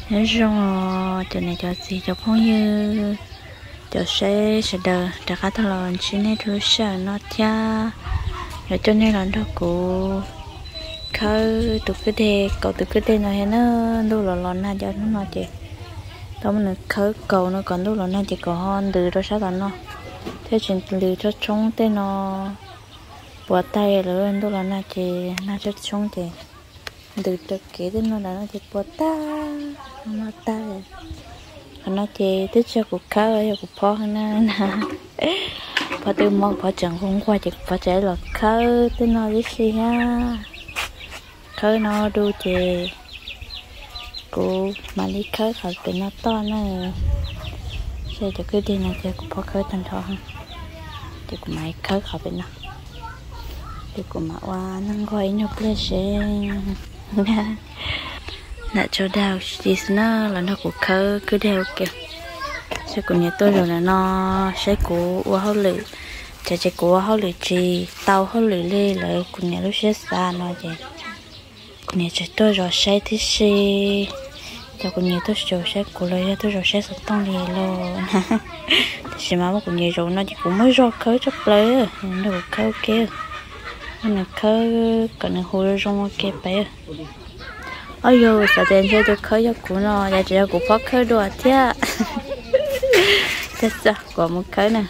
Nyob zoo os cov niam cov txiv cov phooj ywg, cov saib sawv daws, rov qab tau los ntsib nej rau lub sij hawm no thiab. Yuav coj nej los nrog kuv khawb tus kwj deg, kaus tus kwj deg no thiab na. Ntuj los los nag, cov hnub no ces tau muab nws khawb kaus no kom ntuj los nag ces kom ho ntws rau sab tom no, thiaj tsis ntws rau tshoob tej no puas tag lawm. Ntuj los nag ces nag tshoob ces ntws rau kev tej no ntawm no ces puas tag, no tag. Qhov no ces twb tsis yog kuv khawb, yog kuv phob na. Phob twb mob, kuv phob tseem nquag nquag ces kuv phob tseem los khawb tej no tib si thiab. Khawb no du ces kuv mam li khawb qhov pem no toj na. Saib cov kwj deg no ces kuv phob khawb tag nrho, ces kuv mam li khawb qhov pem no. Ces kuv mam ua neej nquag ib nyuag pliag seb. Nram tso dag tsis na, los nrog kuv khawb kwj deg ua ke. Saib kuv niam tuaj zaum ntawm no, saib kuv ua hauj lwm, tsam ces kuv ua hauj lwm tsis tau hauj lwm li lawm kuv niam lub siab xav no ces kuv niam tseem tuaj zov saib tib si. Cov kuv niam tuaj zov saib kuv los yog tuaj zov saib xov tooj li lauj. Tiam sis mas muab kuv niam zaum no ces kuv muab zog khawb tshaj plaws, nrog kuv khawb ua ke, muab nws khawb kom nws hu zoo zoo ua ke pais. Ob yog xav tias ntshe tus khawb yog kuv no, yog tsis yog kuv phob khawb dua thiab. Tag xwb kuv mus khawb na.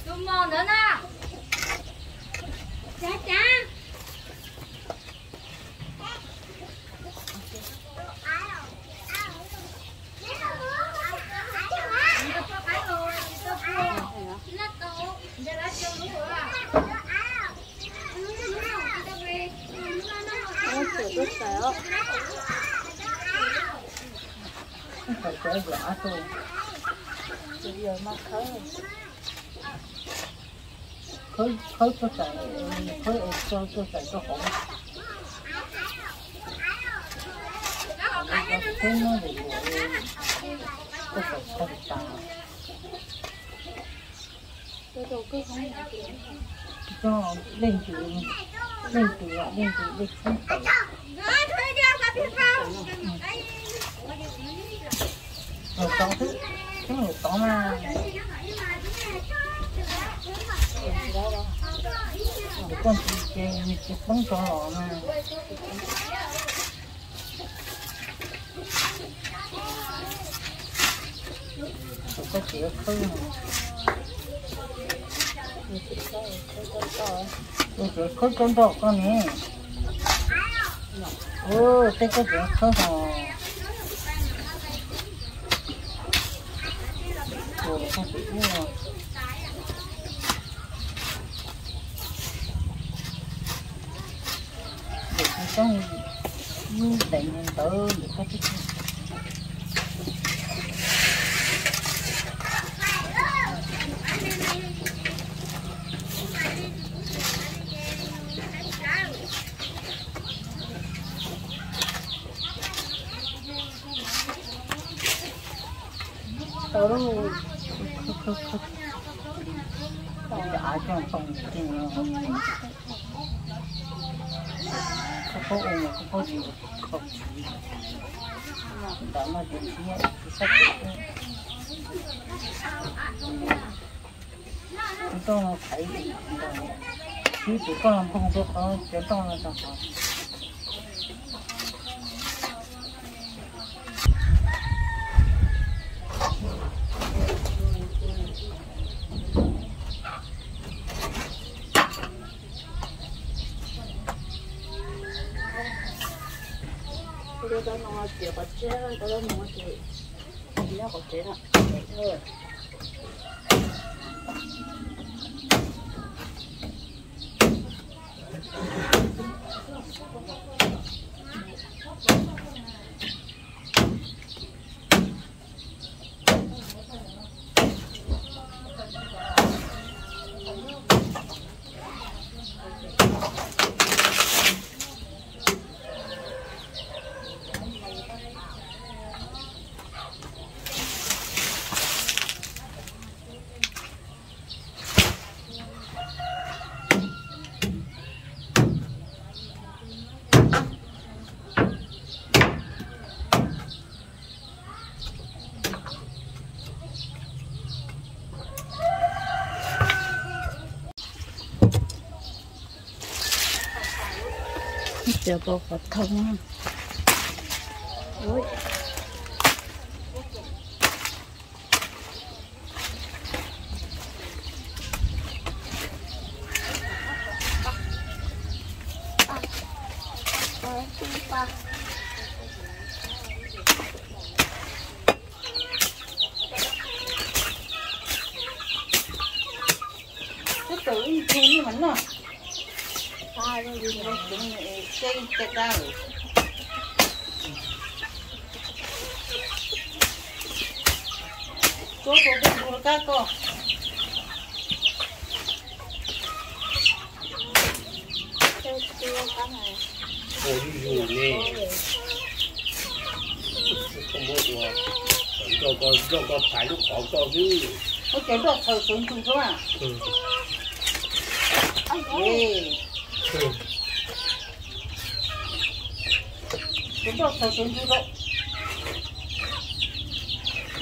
Tus mos ntawd na. Khawb, khawb tuaj txais, khawb es tso tuaj txais rau hauv. Khawb no ces tuaj txais tag tas. Coj dej ntws, dej ntws, dej ntws, dej tshoob tawm. Lawm tod xwb, tshoob lawm tod mas. Tus koj ntxiv ces nws tsis poob rov los mas. Tus koj txiv khawb, tus txiv khawb rau nraum koj ne. Tej koj txiv khawb hos. Tus koj txiv ub, tus koj txiv ub teev ntawd tus koj txiv. Cov pos qhov thoob. Ua ib yug ne, koj muab ua, nrog koj, nrog koj thaiv lub qhov koj xwb. Ua cov nroj txhaws sawv ntsug rau. Cov nroj txhaws sawv ntsug rau.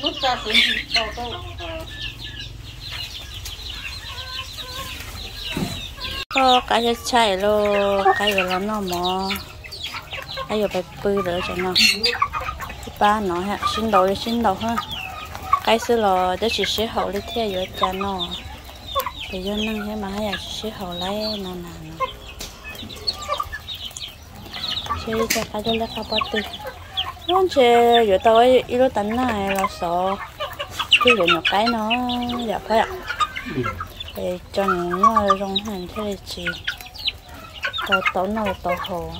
Lub txha sawv ntsug tau rau. Koj qaib tshai tshai lauj, qaib yuav los noj mov, qaib yuav pais pw lawm tsam no. Ib pab no sib ntaus li sib ntaus, qaib xwb los twb tsis sib haum li thiab yuav cas no. Ces yog neeg thiab mas haj yam tsis sib haum li no na. Ntshe ib co qaib lub lej qab pob tw. Ub, ntshe yuav tau ib lub tab naj los xov kiag cov nyuam qaib no yom phauj yom. Es cov nyuam noj zoo heev thiaj li tsis tau tau noj tau haus,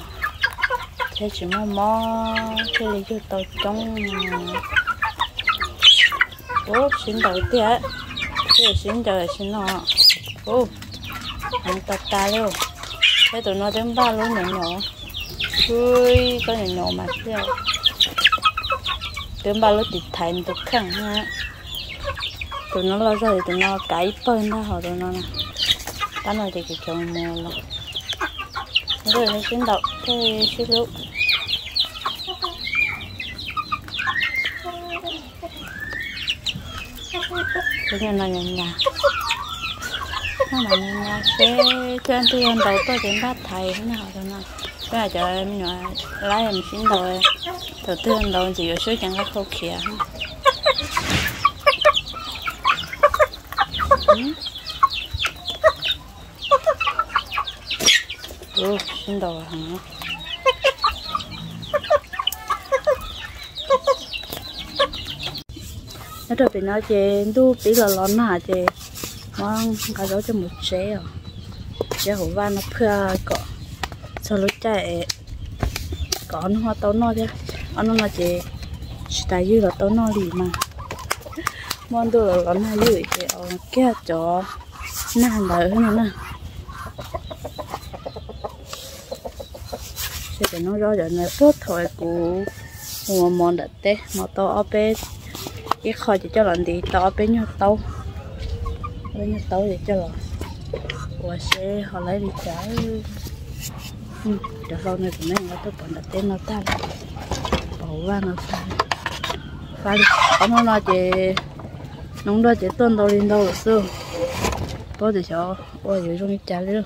thiaj tsis muaj mob thiaj li yug tau coob. Ub, sib ntaus tiag, sib ncaws tam sim no. Ub, heev tas tas li. Peb tus no twb npaj lub nyuam nyuam, ub, koj nyuam nyuam mas thiaj twb npaj lub tiv thaiv tus kheej na. Tus no loj zog ces tus no kav ib pawg ntag hos tus no na. Tab no ces kev cov mus los. Sib ntaus thiaj sib hlub. Tus nyuam no nyas nyas, no mas nyas nyas seb thiaj twb yog ntaus tuaj ces npaj thaiv no. Peb cov me nyuam laib mus sib ntaus, thaum twg ntaus ntxim yuav swb ces nqa khau khiav. Sib ntaus heev. Nyob rau pem no ces ntuj pib los los nag ces muab nqa zaub coj mus tseb os. Tseb hauv vaj no phaj kom txog lub caij kom ob hnub ho tau noj thiab. Ob hnub no ces tsis tas ywg los tau noj li mas. Muaj ntuj los los nag ywg ces kiag cov nag ntawd no na. Ces cov noob zaub cov ntawd puag thaum kuv mus mos nram teb mos tau ob peb Ib qho ces coj los ntiv tau ob peb nyuag taub, ob peb nyuag taub ces coj los ua seb ho laib li cas. Cov hlau no kuv me nkauj tuaj pov nram teb no tag lawm, pov hauv vaj no tag. Fab li, ob hnub no ces noob nroj ces tuaj ntau li ntau lawm xwb, paub tias xyov ua yuav zoo li cas li.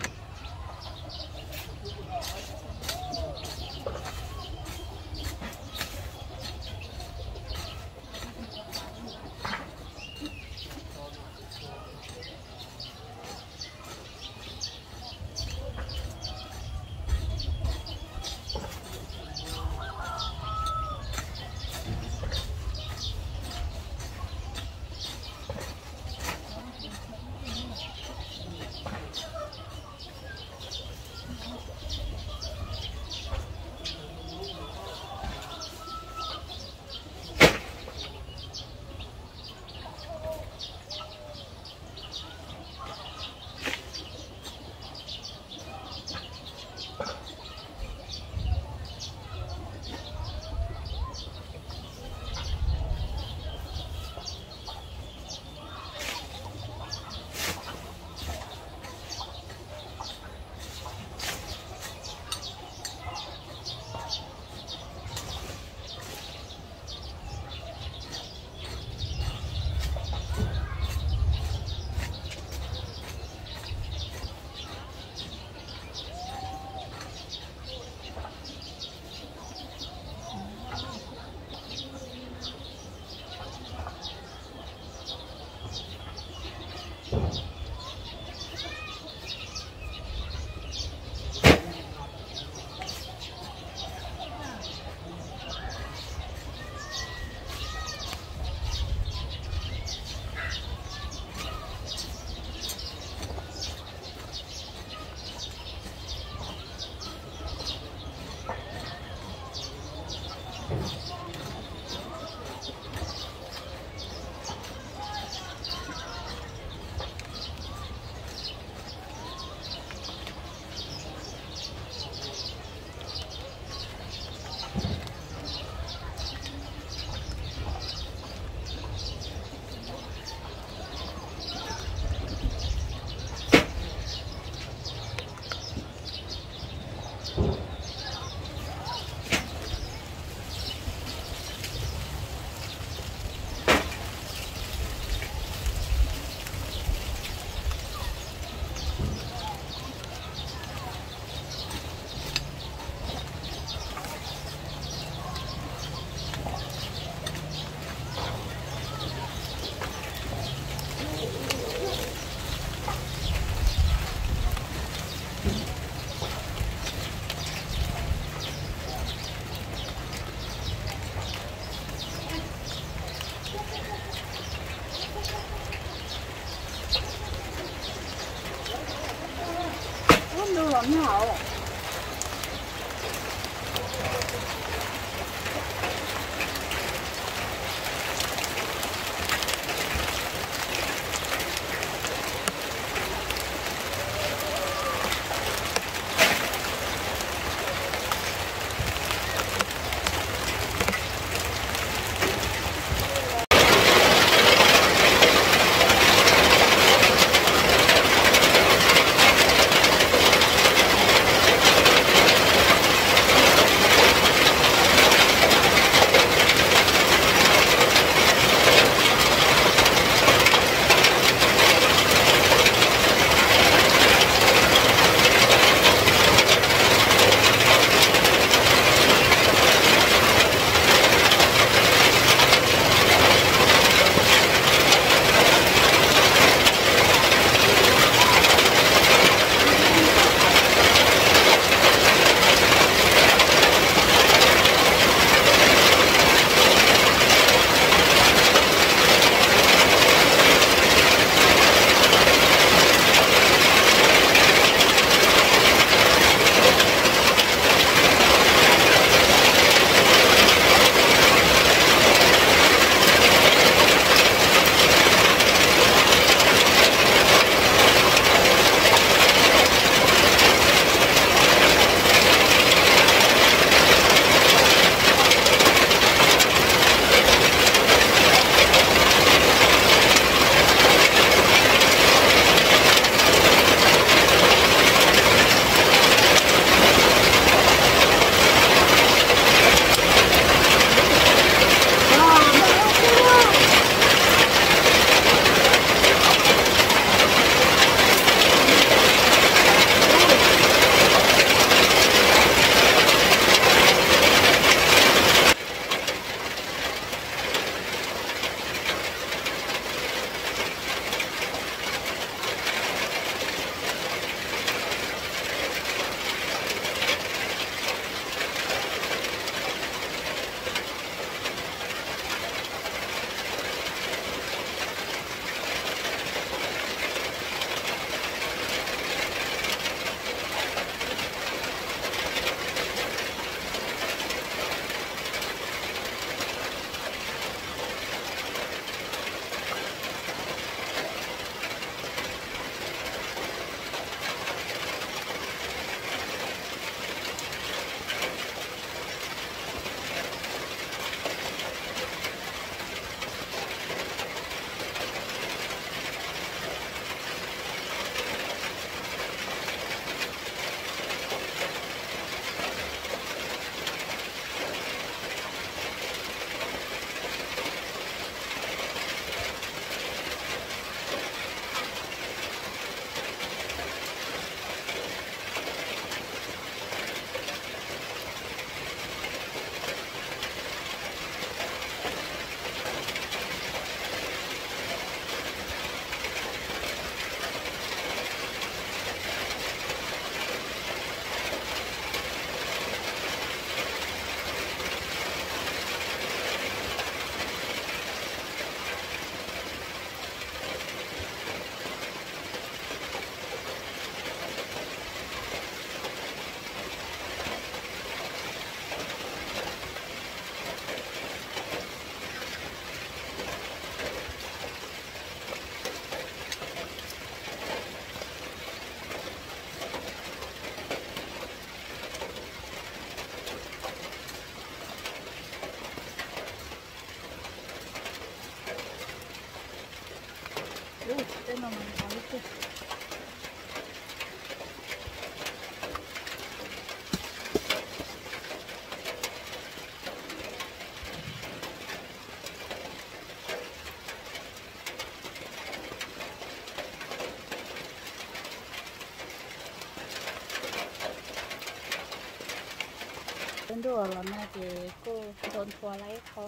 Nruab nruab los no ces kuj nrau nthua lawm ib qho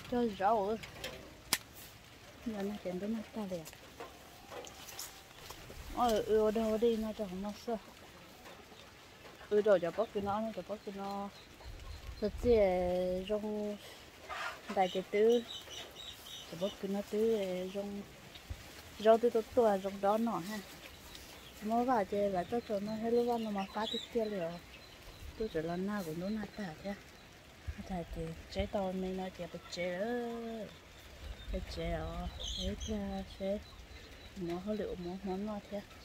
cog zaub. Nyob no ces ntuj nag tag li. Wb ua dog ua dig no rau hauv no xwb. Wb rau cov pob kws no, cov pob kws no txog txiaj zoo ntais ces twb, cov pob kws no twb zoo, zaub twb tuaj tuaj zoo dob noj ha. Tsis muaj vaj ces lawv tuaj tsaus no thiab, lub vaj no mas fab tiag tiag li os. Twb tseem los nag kuv ntuj nag tag thiab. Tag ces tseb tau me no ces pais tsev lawm. Pais tsev os, ib pliag seb mus hauj lwm ua mov hmo noj thiab.